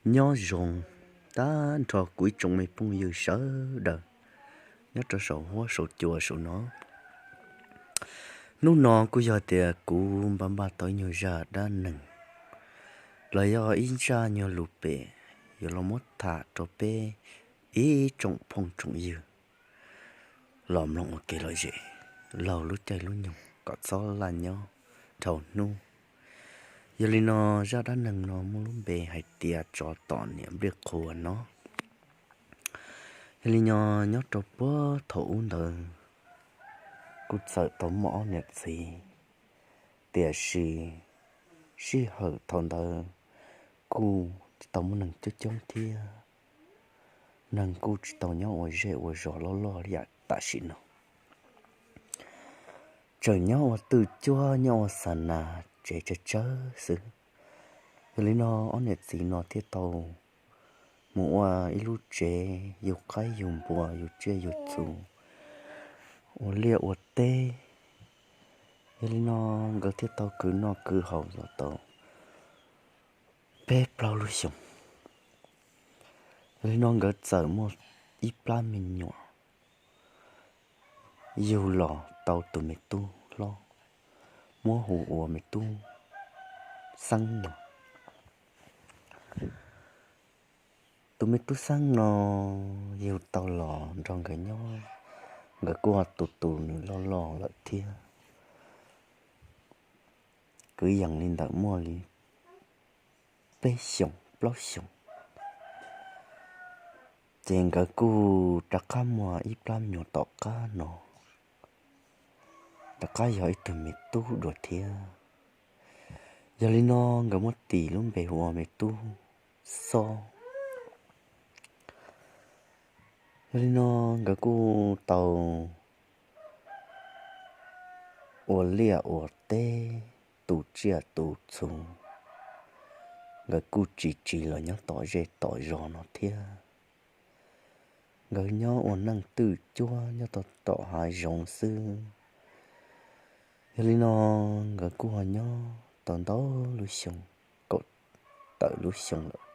Nyob zoo tag nrho kuv ib tsoom me phooj ywg sawv daws nyob rau saum huab saum cua saum no. Hnub no kuj yog tias kuv npaj npaj tau ib nyuag zaj dab neeg los yog ib zaj nyuag lus pem yuav los muab tham rau peb ib tsoom phooj tsoom ywg los mloog ua kev lom zem laug lub caij lub nyoog kom txhob laj nyob dhau hnub. Yog li no, zaj dab neeg no muaj lub npe hais tias tsov tom niam npliaj qhua no. Yog li no, nyob rau puag thaum ub ntawd kuj txawm tau muaj ob niam txiv, tiam sis sij hawm thaum ntawd kuj tsis tau muaj neeg coob coob thiab, neeg kuj tsis tau nyob ua zej ua zos loj loj li yam tam sim no. Tseem nyob ua twj cuab nyob ua xa nas tsev tsawg tsawg xwb. Yog li no, ob niam txiv no thiaj tau mus ua ib lub tsev yug qaib yug npua yug tsiaj yug txhu, ua liaj ua teb. Yog li no, nkawd thiaj tau kwv noj kwv haus los tau peb plaub lub xyoos. Yog li no, nkawd txawm muaj ib plab me nyuam yug los tau tus me tub hlob, muab hu ua me tub Xeeb no. Tus me tub Xeeb no yug tau los nrog nkawd nyob, nkawd kuj ua tus tus nws loj loj lawm thiab. Kwv yees li ntawm muaj li peb xyoos plaub xyoos, ces nkawd kuj rov qab muaj ib plab me nyuam tom qab no, rov qab yog ib tug me tub dua thiab. Yog li no, nkawd muab tis lub npe hu ua me tub Xob. Yog li no, nkawd kuj tau ua liaj ua teb, tu tsiaj tu txhu, nkawd kuj tsis tsiv los nyob tom zej tom zos no thiab. Nkawd nyob ua neej twj cuab nyob tau tom hav zoov xwb. Yog li no, nkawd kuj ho nyob tau ntau lub xyoo, kaum tawm lub xyoo lawm.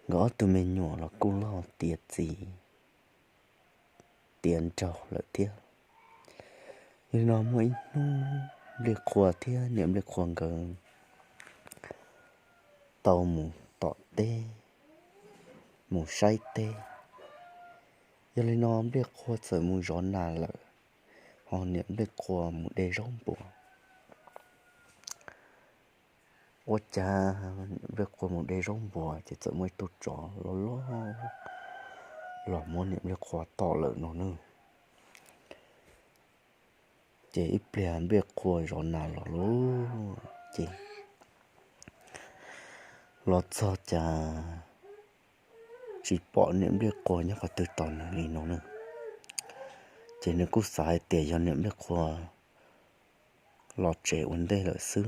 Nkawd ob tug me nyuam los kuj loj tiav txiv tiav nraug lawm thiab. Yog li no, muaj ib hnub Npliaj Qhua thiab niam Npliaj Qhua nkawd tau mus tom teb, mus saib teb. Yog li no, Npliaj Qhua txawm mus zov nas lawm, ho niam Npliaj Qhua mus de zaub npua. Ua cas niam Npliaj Qhua mus de zaub npua ces txawm muaj ib tug tsov loj loj los muab niam Npliaj Qhua tom lawm no nawb. Ces ib pliag Npliaj Qhua zov nas los lauj, ces los txog cas tsis pom niam Npliaj Qhua nyob qhov twg tos nws li no nawb. Ces nws kuj xav hais tias yog niam Npliaj Qhua los tsev ua ntej lawm xwb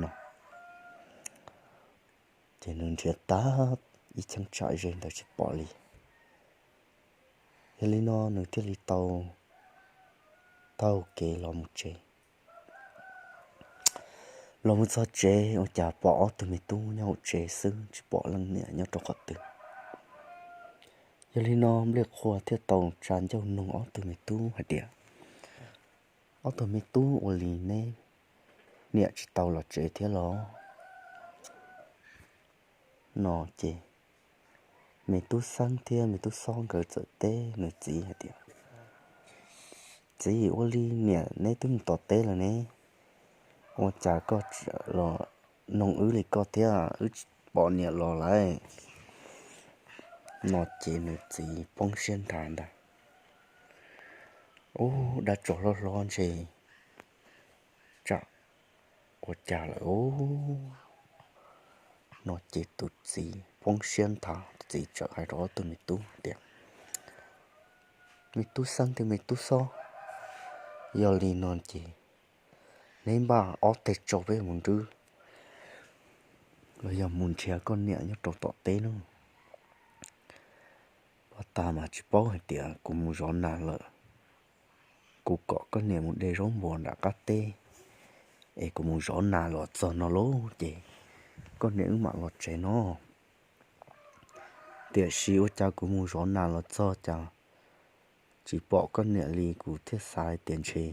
no. Ces nws nrhiav tag ib cheeb tsam ze ntawd tsis pom li. Yog li no nws thiaj li tau taug kev los mus tsev. Los mus txog tsev ua cas pom ob tug me tub nyob hauv tsev xwb, tsis pom leej niam nyob rau qhov twg. Yog li no Npliaj Qhua thiaj tau tsa ncauj nug ob tug me tub hais tias, ob tug me tub, ua li neb niam tsis tau los tsev thiab los? No ces me tub Xeeb thiab me tub Xob nkawd txawm teb nws txiv hais tias, txiv, ua li niam neb twb mus tom teb lawm ne, ua cas koj los noog wb li koj thiab, wb tsis pom niam los lawm? No ces nws txiv poob siab nthav ntag. Ub, dab tsov hlob hlob ntshe tsam ua cas lawm os. No ces tus txiv poob siab nthav, tus txiv txawm hais rau ob tug me tub tias, me tub Xeeb thiab me tub Xob, yog li no ces neb npaj ob teg tsau peb mus nrwb los yog mus nrhiav koj niam nyob rau tom teb nawb. Pov tas mas tsis paub hais tias kuv mus zov nas lawm, kuv kom koj niam mus de zaub npua nram qab teb, es kuv mus zov nas los txog no lauj ces koj niam wb mam los tsev no. Tiam sis ua cas kuv mus zov nas los txog cas tsis pom koj niam li, kuv thiaj xav hais tias ntshe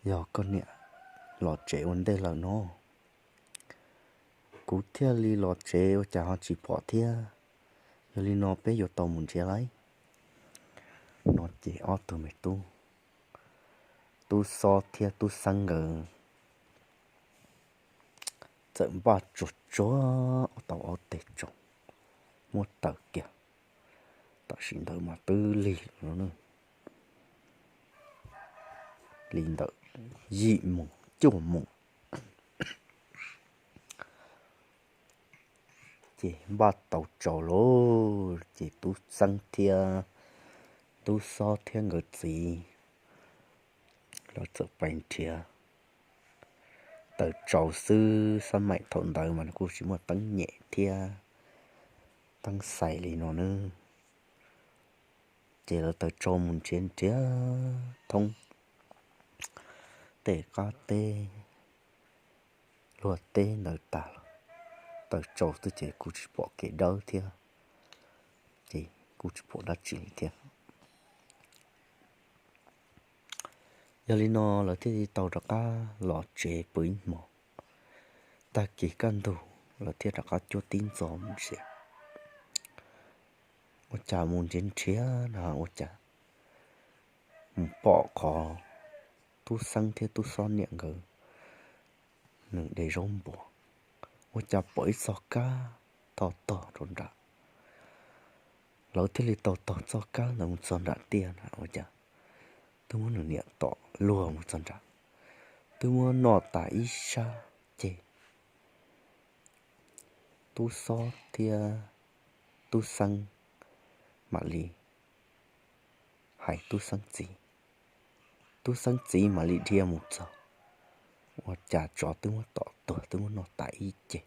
yog koj niam los tsev ua ntej lawm no. Kuv thiaj li los tsev ua cas ho tsis pom thiab. Yog li no peb yuav tau mus nrhiav lauj. No ces ob tug me tub, tub Xob thiab tub Xeeb nkawd txawm npaj tsuag tsuag tau ob teg tsoos muab taws kiag. Tam sim ntawd mas twb lig lawm, li ntawm yim moos cuaj moos. Ces npaj tau tsaus lawm ces tub Xeeb thiab tub Xob thiab nkawd txiv lawv txawm pais nrhiav taws tsaus xwb. Xab maim thaum ntawd mas nws kuj tsis muaj teeb nyem thiab teeb xais li no nawb. Ces lawv taws tsaus mus nrhiav nrhiav thoob tej qab teb luag teb ntawd tas los, taws tsaus xwb ces kuj tsis pom kev dawb thiab, ces kuj tsis pom dab tsi li thiab. Yog li no lawv thiaj li tau rov qab los tsev pw ib hmos. Tag kis kaj ntug lawv thiaj rov qab cuab tib ntxov mus ntsia. Ua cas mus nrhiav nrhiav no ua cas mus pom qhov tub Xeeb thiab tub Xob niam nkawd nws de zaub npua, ua cas pom ib txoj kab tho tog rau nram. Lawv thiaj li tau taug txoj kab ntawd mus txog nram tiaj na ua cas twb muab nws niam tom luag mus txog nram, twb muab noj tas ib sab ceg. Tub Xob thiab tub Xeeb mam li hais tub Xeeb txiv, tub Xeeb txiv mam li dhia mus txog, ua cas tsov twb muab tom tuag twb muab noj tas ib ceg.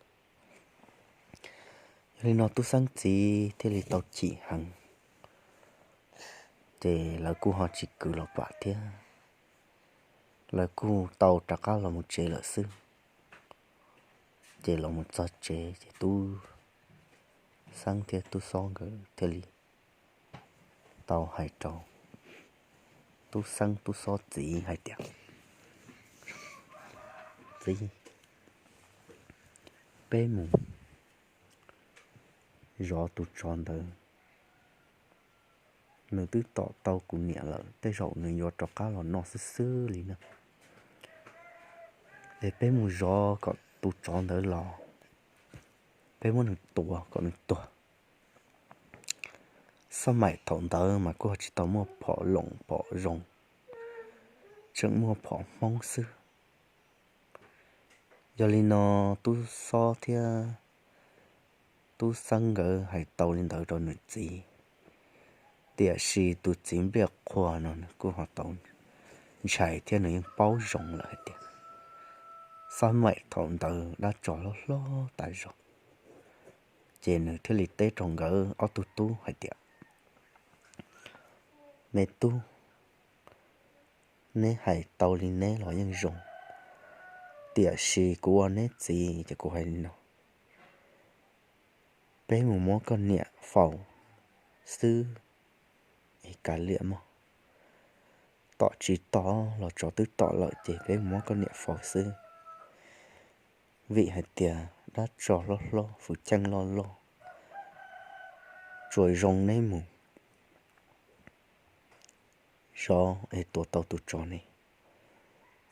Yog li no tub Xeeb txiv thiaj li tau chim heev, ces lawv kuj ho tsis kwv los pam thiab, lawv kuj tau rov qab los mus tsev lawm xwb. Ces los mus txog tsev ces tub Xeeb thiab tub Xob nkawd thiaj li tau hais rau tub Xeeb tub Xob txiv hais tias, Txiv, peb mus zov tus tsov ntawd, nws twb tom tau kuv niam lawm, tej zaum nws yuav rov qab los noj xwb xwb li na. Es peb mus zov kom tus tsov ntawd los, peb muab nws tua kom nws tuag. Xab maim thaum ntawd mas kuj tsis tau muaj phom loos phom zoo, tseem muaj phom Hmoob xwb. Yog li no tub Xob thiab tub Xeeb nkawd hais tau li ntawd rau nws txiv, tiam sis tus txiv npliaj qhua no nws kuj ho tau ntshai thiab nws yeej paub zoo lawm hais tias xab maim thaum ntawd dab tsov hlob hlob tas zog. Ces nws thiaj li teb rau nkawd ob tug tub hais tias, Me tub, neb hais tau li neb los yeej zoo, tiam sis kuv ua neb txiv ces kuv hais li no, peb mus muab koj niam faus xwb es kav liam mog. Tom tsis tom los tsov twb tom lawm ces peb mus muab koj niam faus xwb. Vim hais tias dab tsov hlob hlob, fwv cheej loj loj, tsuas zoo neb mus zov es tua tau tus tsov ne.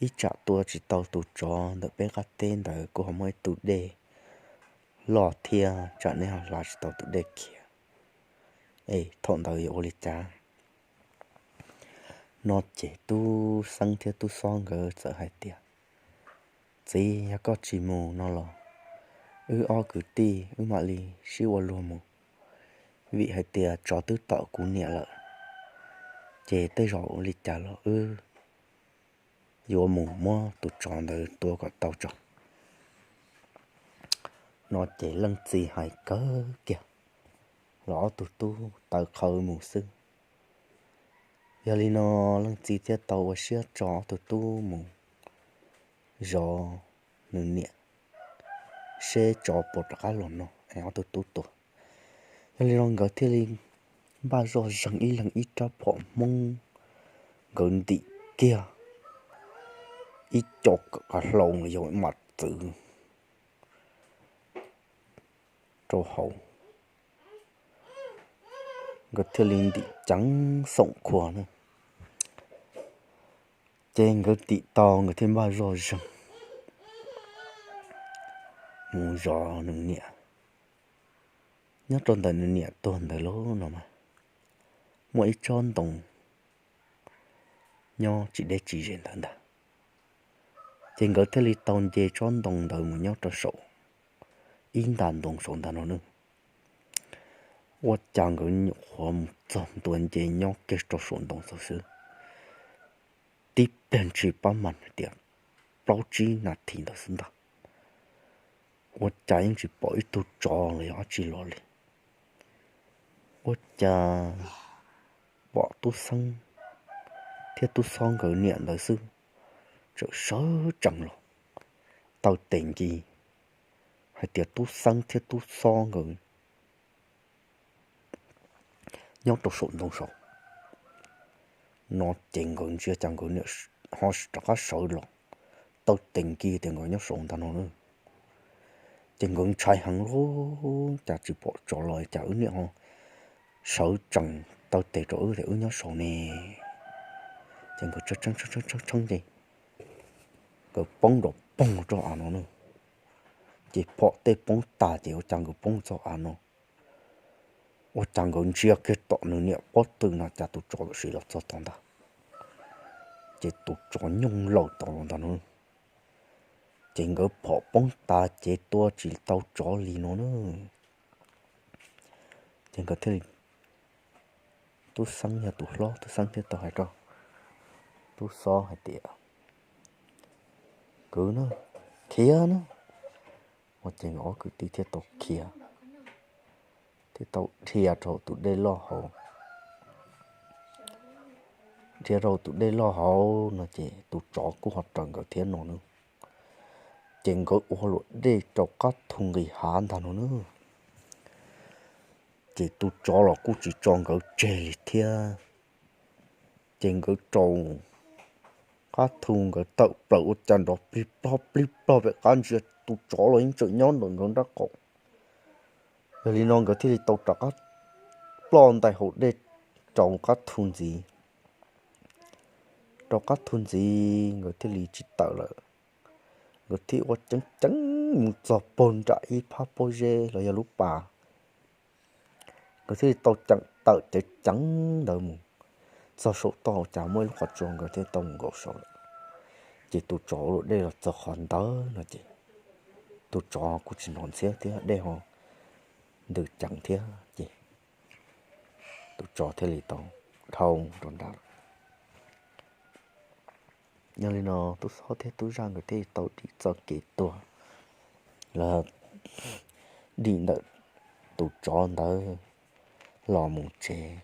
Ib tsam tua tsis tau tus tsov ntawm peb qab teb ntawd kuj ho muaj ib tug dej loj thiab, tsam neb ho hla tsis tau tus dej khiav es thaum ntawd yuav ua li cas? No ces tub Xeeb thiab tub Xob nkawd txawm hais tias, Txiv, yog koj tsis mus no los wb ob kwv tij wb mam li sib ua luag mus, vim hais tias tsov twb tom kuv niam lawm, ces tej zaum li cas los wb yuav mus muab tus tsov ntawd tua kom tau tso. No ces leej txiv hais kawg kiag los ob tug tub tawv qhawv mus xwb. Yog li no leej txiv thiaj tau ua siab tso ob tug tub mus zov nws niam seb tsov puas rov qab los no es ob tug tub tuag. Yog li no nkawd thiaj li npaj zoj zeeg ib leeg ib rab phom Hmoob, nkawd ntim kiag ib co kawm qab hlau los yog mas txwv rau hauv, nkawd thiaj li ntim ceev xoom khuas na. Ces nkawd ntim tau nkawd thiaj npaj zoj zeeg mus zov nws niam. Nyob rau ntawm nws niam tuag ntawd lauj no mas muaj ib tsob ntoo nyob tsis deb tsis ze ntawd ntag. Ces nkawd thiaj li tau nce tsob ntoo ntawd mus nyob rau saum ib nta ntoo saum ntag no na. Ua cas nkawd nyuam qhuav mus txog ntua nce nyob kiag rau saum ntoo txog xwb, tib pliag ntshis pab mas hais tias plaub tsib nas this ntawd xwb ntag, ua cas yeej tsis pom ib tug tsov los yog dab tsi los li. Ua cas pom tub Xeeb thiab tub Xob nkawd niam ntawd xwb, txawm sawv tsees los taw tes nki hais tias tub Xeeb thiab tub Xob nkawd nyob rau saum ntoo saud no. Ces nkawd ntsia cas nkawd niam ho rov qab sawv los taw tes nki tias nkawd nyob saud ntag no na. Ces nkawd ntshai heev lub cas tsis pom tsov los cas wb niam ho sawv tsees taw tes rau wb tias wb nyob saud ne. Ces nkawd tshee tshee ces nkawd poob nrov poog rau av no na. Ces phom tej poob tas ces ua cas nkawd poob txog av no, ua cas nkawd ntsia kiag tom nws niam pob tw no cas tus tsov tam sim los txog tod ntag. Ces tus tsov nyooj laws tod los ntag no. Ces nkawd phom poob tas ces tua tsis tau tsov li no na. Ces nkawd thiaj li, tub Xeeb yog tus hlob, tub Xeeb thiaj tau hais rau tub Xob hais tias, kwv na, khiav na. Ua ces nkawd ob kwv tij thiaj tau khiav, thiaj tau dhia rau tus dej loj hauv. Dhia rau tus dej loj hauv no ces tus tsov kuj ho raws nkawd thiab no na. Ces nkawd ua luam dej rau qab thu nqis hav ntag no na. Ces tus tsov los kuj tsis tso nkawd tseg li thiab. Ces nkawd rau qab thu nkawd tawm plaws ua cas nrov plig plog plig plog pem qab ntsia tus tsov los yeej tseem nyob ntawm nkawd nraub qaum. Yog li no nkawd thiaj li tau rov qab ploj ntais haus dej rau qab thu ntxiv. Rau qab thu ntxiv nkawd thiaj li tsis tawm lawm. Nkawd thiaj ua ceev ceev mus txog puag nram ib phab pob zeb los yog lub pas. Nkawd thiaj li tau ceev tawm ceev ceev ntawd mus txog saum toj, cas muaj ib lub qhov tsua, nkawd thiaj tau mus nkaum saud lawm. Ces tus tsov ua luam dej los txog qhov ntawd no ces tus tsov kuj tsis hnov ntxhiab thiab, dej ho ntws ceev thiab ces tus tsov thiaj li tau dhau rau nram lawm. Yog li no tub Xob thiab tub Zaj nkawd thiaj li tau dim txoj kev tuag los dim ntawm tus tsov ntawd los mus tsev,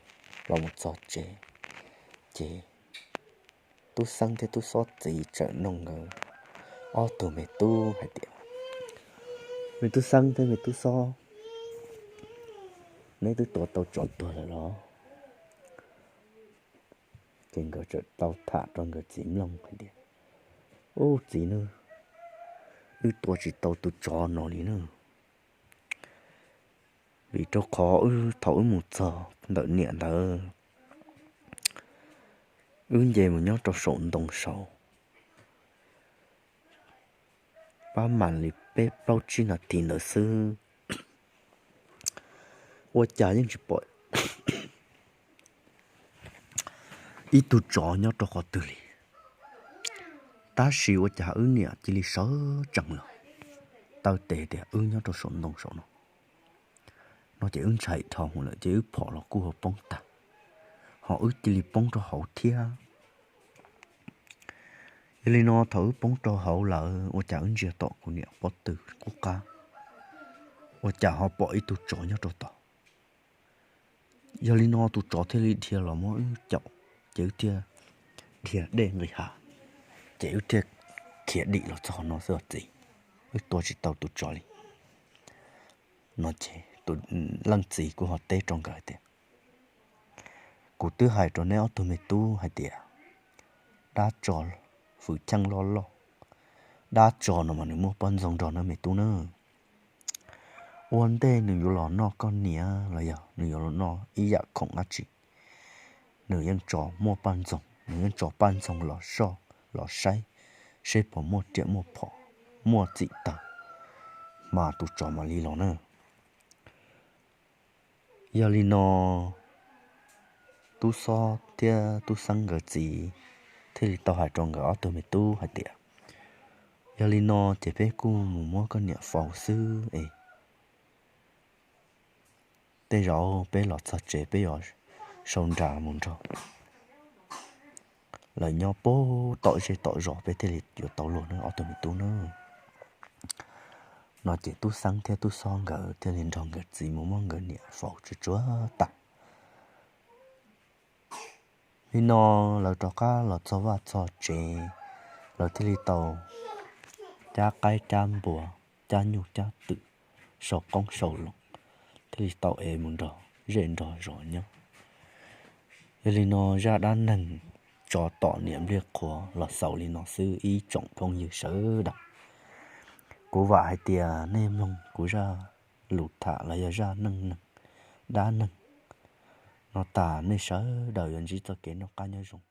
los mus txog tsev. Ces tub Xeeb thiab tub Xob txiv txawm nug nkawd ob tug me tub hais tias, me tub Xeeb thiab me tub Xob, neb twb tua tau tsov tuag lawm los? Ces nkawd txawm tau tham rau nkawd txiv mloog hais tias, ub txiv nawb, wb tua tsis tau tus tsov no li nawb. Vim rau qhov wb thaum wb mus txog ntawm niam ntawd, wb nce mus nyob rau saum ntoo saud, pab mam li peb plaub tsib nas this ntawd xwb, ua cas yeej tsis pom ib tug tsov nyob rau qhov twg li. Tab sis ua cas wb niam cia li sawv tsees los taw tes tias wb nyob rau saum ntoo saum no. No ces wb ntshai dhau hwv lawm ces wb phom los kuj ho poob tag, ho wb cia li poob rau hauv thiab. Yog li no thaum wb poob rau hauv lawm ua cas wb ntsia tom kuv niam pob tw qub qab, ua cas ho pom ib tug tsov nyob rau tod. Yog li no tus tsov thiaj li dhia los muab wb caum, ces wb thiaj dhia dej nqis hav, ces wb thiaj khiav dim los txog no xwb os txiv. Wb tua tsis tau tus tsov li. No ces tus leej txiv kuj ho teb rau nkawd tias, Kuv twb hais rau neb ob tug me tub hais tias dab tso, hwj chim loj loj, dab tso no mas nws muaj poj ntxoog nrog nawb me tub nawb. Ua ntej nws yuav los noj koj niam los yog nws yuav los noj ib yam khoom dab tsi, nws yeej tso muaj poj ntxoog, nws yeej tso poj ntxoog los soj los saib seb puas muaj riam muaj phom, muaj txim tag, mas tus tsov mam li los na. Yog li no tub Xob thiab tub Xeeb nkawd txiv thiaj li tau hais rau nkawd ob tug me tub hais tias, Yog li no ces peb kuj mus muab koj niam faus xwb es tej zaum peb los txog tsev peb yuav sau nra mus nrog lawv nyob pem tom zej tom zos peb thiaj li yuav tau luag nawb ob tug me tub nawb. No ces tub Xeeb thiab tub Xob nkawd thiaj li nrog nkawd txiv mus muab nkawd niam faus tsuag tsuag tas. Li no lawv rov qab los txog vaj txog tsev, lawv thiaj li tau cab qaib cab npua, cab nyuj cab twm, sau qoob sau loo, thiaj li tau ev mus nrog zej nrog zos nyob. Yog li no zaj dab neeg tso tom niam npliaj qhuav los xaus li no xwb ib tsoom phooj ywg sawv daws. Kuv vam hais tias nej mloog kuv zaj lus tham los yog zaj neej neeg, dab neeg no tas nej sawv daws yuav ntsib txoj kev noj qab nyob zoo.